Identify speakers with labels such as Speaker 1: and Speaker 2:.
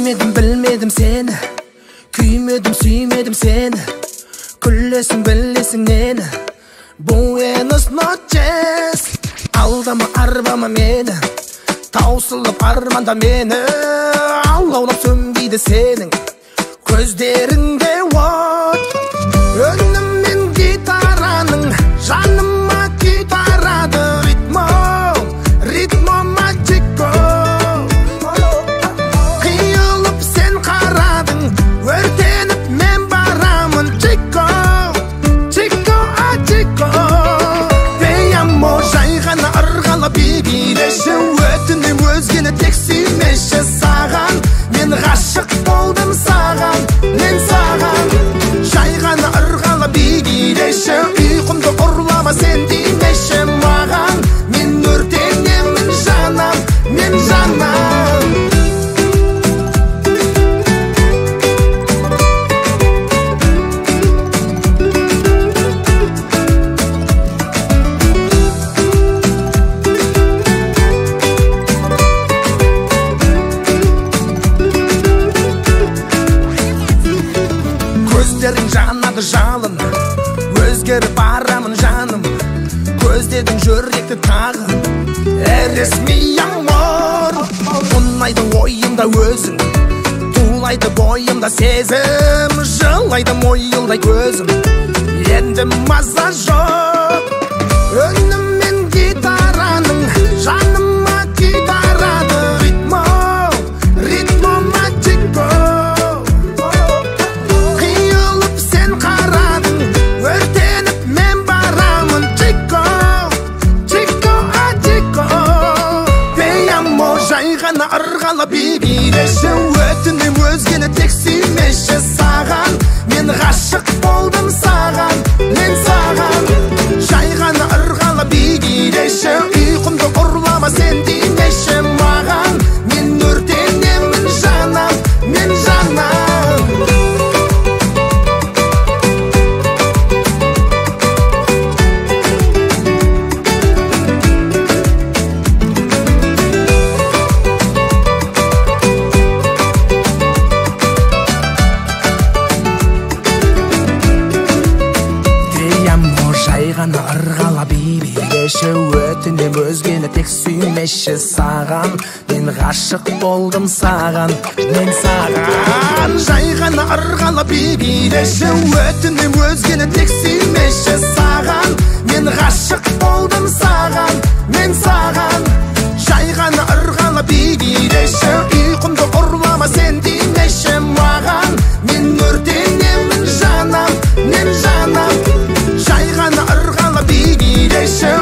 Speaker 1: Сүймедім, білмедім сені, күймедім, сүймедім сені. Күлесің, білесің нені, Буэнос ночес. Алдама, арбама мені, таусылып арманда мені. Алаулап сөнбейді сенің көздеріңде от. Үнім мен гитараның жаныма күй тарады. Ритмо, ритмо мажико. Қиылып сен қарадың, өртеніп мен барамын. Чико, чико, а чико. Те амо, жай ғана ырғала би билеші. Өтінем өзгені тек сүймеші. Саған мен ғашық болдым, саған, мен саған. Жай ғана ырғала би билеші. Ұйқымды ұрлама сен демеші маған. Мен өртенемін жанам, мен жанам. Көздерің жанады жалын, өзгеріп барамын жаным. Көздедің жүректі тағы, Эрес ми амор. Ұнайды ойымда өзің, тулайды бойымда сезім. Жылайды мойылдай көзім, енді маза жоқ. Үнім мен гитараның жаныма күй тарады. Ритмо, ритмо мажико. Қиылып сен қарадың, өртеніп мен барамын. Чико, чико, а чико. Те амо, жай ғана ырғала би билеші. Өтінем өзгені тек сүймеші. Саған мен ғашық болдым, саған, мен саған. Жай ғана ырғала би билеші. Ұйқымды ұрлама сен демеші маған. Мен өртенемін жанам, мен жанам. Те амо, жай ғана ырғала би билеші. Өтінем өзгені тек сүймеші. Саған мен ғашық болдым, саған, мен саған. Жай ғана ырғала би билеші. Өтінем өзгені тек сүймеші. Саған мен ғашық болдым, саған, мен саған. Жай ғана ырғала би билеші. Ұйқымды ұрлама сен демеші маған. Мен өртенемін жанам, мен жанам. Жай ғана ырғала би билеші.